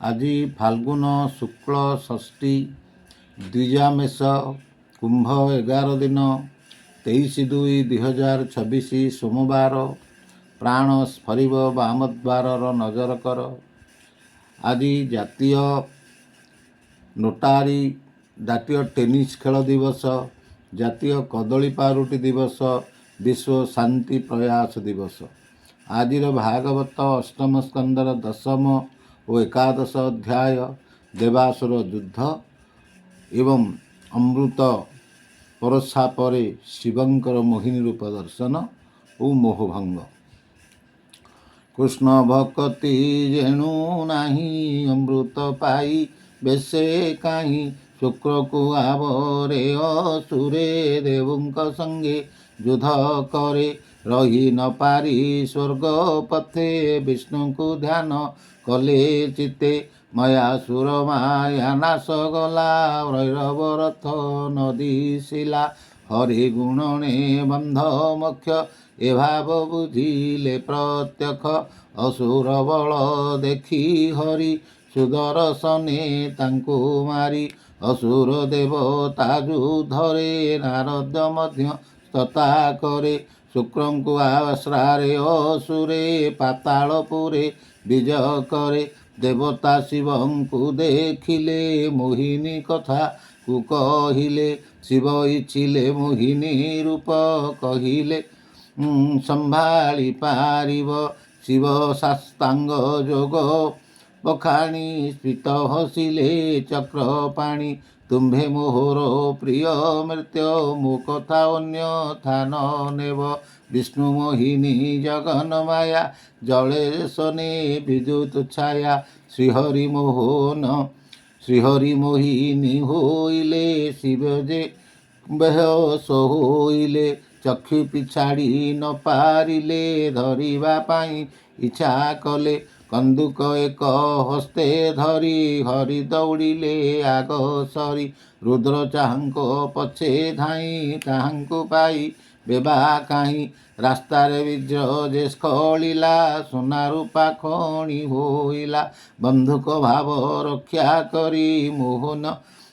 ଆଜି ଫାଲ୍ଗୁନ ଶୁକ୍ଳ ଷଷ୍ଠୀ, ଦ୍ୱିଜା ମେଷ, କୁମ୍ଭ 11 ଦିନ, 23/2/2026, ସୋମବାର। ପ୍ରାଣ ସ୍ଫରିବ ବାମଦ୍ୱାରର ନଜର କର। ଆଜି ଜାତୀୟ ନୋଟାରୀ, ଜାତୀୟ ଟେନିସ୍ ଖେଳ ଦିବସ, ଜାତୀୟ କଦଳୀ ପାଉରୁଟି ଦିବସ, ବିଶ୍ୱ ଶାନ୍ତି ପ୍ରୟାସ ଦିବସ। ଆଜିର ଭାଗବତ ଅଷ୍ଟମ ସ୍କନ୍ଧର ଦଶମ ଓ ଏକାଦଶ ଅଧ୍ୟାୟ, ଦେବାସୁର ଯୁଦ୍ଧ ଏବଂ ଅମୃତ ପରସା ପରେ ଶିବଙ୍କର ମୋହିନୀ ରୂପ ଦର୍ଶନ ଓ ମୋହଭଙ୍ଗ। କୃଷ୍ଣ ଭକତି ଯେଣୁ ନାହିଁ, ଅମୃତ ପାଇ ବେଶେ କାହିଁ। ଶୁକ୍ରକୁ ଆବରେ ଅସୁରେ, ଦେବଙ୍କ ସଙ୍ଗେ ଯୁଦ୍ଧ କରେ। ରହି ନ ପାରି ସ୍ୱର୍ଗ ପଥେ, ବିଷ୍ଣୁଙ୍କୁ ଧ୍ୟାନ କଲେ ଚିତ୍ତେ। ମୟାସୁର ମାୟା ନାଶ ଗଲା, ଭୈରବ ରଥ ନ ଦିଶିଲା। ହରି ଗୁଣଣେ ବନ୍ଧ ମୋକ୍ଷ, ଏ ଭାବ ବୁଝିଲେ ପ୍ରତ୍ୟକ୍ଷ। ଅସୁର ବଳ ଦେଖି ହରି, ସୁଦର୍ଶନେ ତାଙ୍କୁ ମାରି। ଅସୁର ଦେବତା ଯୁଦ୍ଧରେ, ନାରଦ ମଧ୍ୟସ୍ଥତା କରେ। ଶୁକ୍ରଙ୍କୁ ଆଶ୍ରାରେ ଅସୁରେ, ପାତାଳପୁରେ ବିଜୟ କରେ। ଦେବତା ଶିବଙ୍କୁ ଦେଖିଲେ, ମୋହିନୀ କଥା କୁ କହିଲେ। ଶିବ ଇଚ୍ଛିଲେ ମୋହିନୀ ରୂପ, କହିଲେ ସମ୍ଭାଳି ପାରିବ। ଶିବ ସାଷ୍ଟାଙ୍ଗ ଯୋଗ ବଖାଣି, ସ୍ମିତ ହସିଲେ ଚକ୍ରପାଣି। ତୁମ୍ଭେ ମୋହର ପ୍ରିୟ ଭୃତ୍ୟ, ମୋ କଥା ଅନ୍ୟଥା ନ ନେବ। ବିଷ୍ଣୁ ମୋହିନୀ ଜଗନ ମାୟା, ଜଳେ ଶନେ ବିଦ୍ୟୁତ ଛାୟା। ଶ୍ରୀହରି ମୋହନ ଶ୍ରୀହରି ମୋହିନୀ ହୋଇଲେ, ଶିବ ଯେ ବେହୋସ ହୋଇଲେ। ଚକ୍ଷୁ ପିଛାଡ଼ି ନ ପାରିଲେ, ଧରିବା ପାଇଁ ଇଚ୍ଛା କଲେ। କନ୍ଦୁକ ଏକ ହସ୍ତେ ଧରି, ହରି ଦୌଡ଼ିଲେ ଆଗ ସରି। ରୁଦ୍ର ଚାହାଙ୍କ ପଛେ ଧାଇଁ, ତାହାଙ୍କୁ ପାଇ ବେବା କାହିଁ। ରାସ୍ତାରେ ବୀର୍ଯ୍ୟ ଯେ ସ୍ଖଳିଲା, ସୁନା ରୂପା ଖଣି ହୋଇଲା। ବନ୍ଧୁକ ଭାବ ରକ୍ଷା କରି, ମୋହନ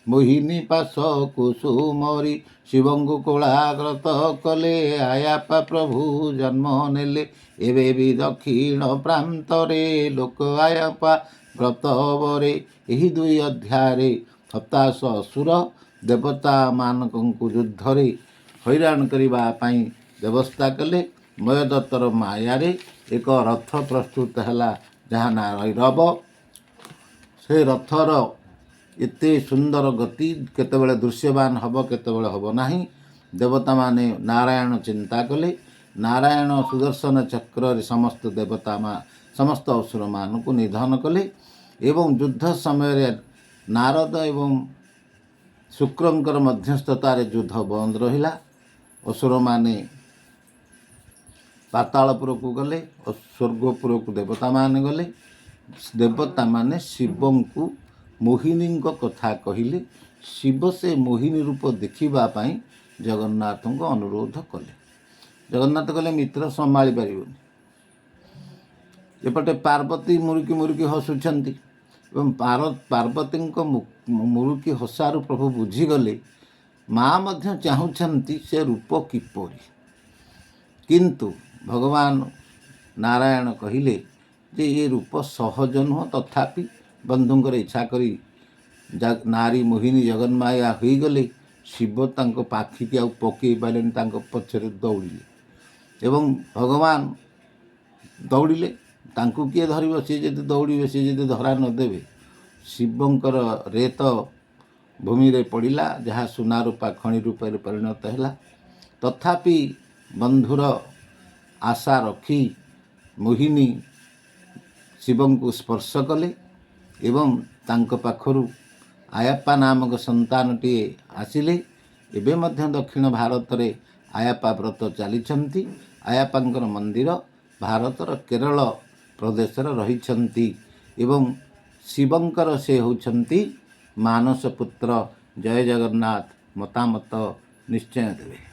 ମୋହିନୀ ପାଶ କୁସୁମରି। ଶିବଙ୍କୁ କୋଳାଗ୍ରତ କଲେ, ଆୟାପା ପ୍ରଭୁ ଜନ୍ମ ନେଲେ। ଏବେ ବି ଦକ୍ଷିଣ ପ୍ରାନ୍ତରେ ଲୋକ ଆୟାପା ବ୍ରତବରେ। ଏହି ଦୁଇ ଅଧ୍ୟାୟରେ ହତାଶ ଅସୁର ଦେବତାମାନଙ୍କୁ ଯୁଦ୍ଧରେ ହଇରାଣ କରିବା ପାଇଁ ବ୍ୟବସ୍ଥା କଲେ। ମୟଦତ୍ତର ମାୟାରେ ଏକ ରଥ ପ୍ରସ୍ତୁତ ହେଲା, ଯାହା ନାଁ ରୈରବ। ସେ ରଥର ଏତେ ସୁନ୍ଦର ଗତି, କେତେବେଳେ ଦୃଶ୍ୟମାନ ହେବ, କେତେବେଳେ ହେବ ନାହିଁ। ଦେବତାମାନେ ନାରାୟଣ ଚିନ୍ତା କଲେ। ନାରାୟଣ ସୁଦର୍ଶନ ଚକ୍ରରେ ସମସ୍ତ ଦେବତା ସମସ୍ତ ଅସୁରମାନଙ୍କୁ ନିଧନ କଲେ ଏବଂ ଯୁଦ୍ଧ ସମୟରେ ନାରଦ ଏବଂ ଶୁକ୍ରଙ୍କର ମଧ୍ୟସ୍ଥତାରେ ଯୁଦ୍ଧ ବନ୍ଦ ରହିଲା। ଅସୁରମାନେ ପାତାଳପୁରକୁ ଗଲେ ଓ ସ୍ୱର୍ଗପୁରକୁ ଦେବତାମାନେ ଗଲେ। ଦେବତାମାନେ ଶିବଙ୍କୁ ମୋହିନୀଙ୍କ କଥା କହିଲେ। ଶିବ ସେ ମୋହିନୀ ରୂପ ଦେଖିବା ପାଇଁ ଜଗନ୍ନାଥଙ୍କୁ ଅନୁରୋଧ କଲେ। ଜଗନ୍ନାଥ କହିଲେ, ମିତ୍ର, ସମ୍ଭାଳି ପାରିବନି। ଏପଟେ ପାର୍ବତୀ ମୁରୁକି ମୁରୁକି ହସୁଛନ୍ତି ଏବଂ ପାର୍ବତୀଙ୍କ ମୁରୁକି ହସାରୁ ପ୍ରଭୁ ବୁଝିଗଲେ, ମା ମଧ୍ୟ ଚାହୁଁଛନ୍ତି ସେ ରୂପ କିପରି। କିନ୍ତୁ ଭଗବାନ ନାରାୟଣ କହିଲେ ଯେ ଏ ରୂପ ସହଜ ନୁହଁ। ତଥାପି ବନ୍ଧୁଙ୍କର ଇଚ୍ଛା କରି ନାରୀ ମୋହିନୀ ଜଗନ୍ମାୟା ହୋଇଗଲେ। ଶିବ ତାଙ୍କ ପାଖିକି ଆଉ ପକେଇ ପାରିଲେନି, ତାଙ୍କ ପଛରେ ଦୌଡ଼ିଲେ ଏବଂ ଭଗବାନ ଦୌଡ଼ିଲେ। ତାଙ୍କୁ କିଏ ଧରିବ? ସିଏ ଯଦି ଦୌଡ଼ିବେ, ସିଏ ଯଦି ଧରା ନ ଦେବେ। ଶିବଙ୍କର ରେତ ଭୂମିରେ ପଡ଼ିଲା, ଯାହା ସୁନା ରୂପା ଖଣି ରୂପରେ ପରିଣତ ହେଲା। ତଥାପି ବନ୍ଧୁର ଆଶା ରଖି ମୋହିନୀ ଶିବଙ୍କୁ ସ୍ପର୍ଶ କଲେ ଏବଂ ତାଙ୍କ ପାଖରୁ ଆୟାପ୍ପା ନାମକ ସନ୍ତାନଟିଏ ଆସିଲେ। ଏବେ ମଧ୍ୟ ଦକ୍ଷିଣ ଭାରତରେ ଆୟାପ୍ପା ବ୍ରତ ଚାଲିଛନ୍ତି। ଆୟାପ୍ପାଙ୍କର ମନ୍ଦିର ଭାରତର କେରଳ ପ୍ରଦେଶରେ ରହିଛନ୍ତି ଏବଂ ଶିବଙ୍କର ସେ ହେଉଛନ୍ତି ମାନସ ପୁତ୍ର। ଜୟ ଜଗନ୍ନାଥ। ମତାମତ ନିଶ୍ଚୟ ଦେବେ।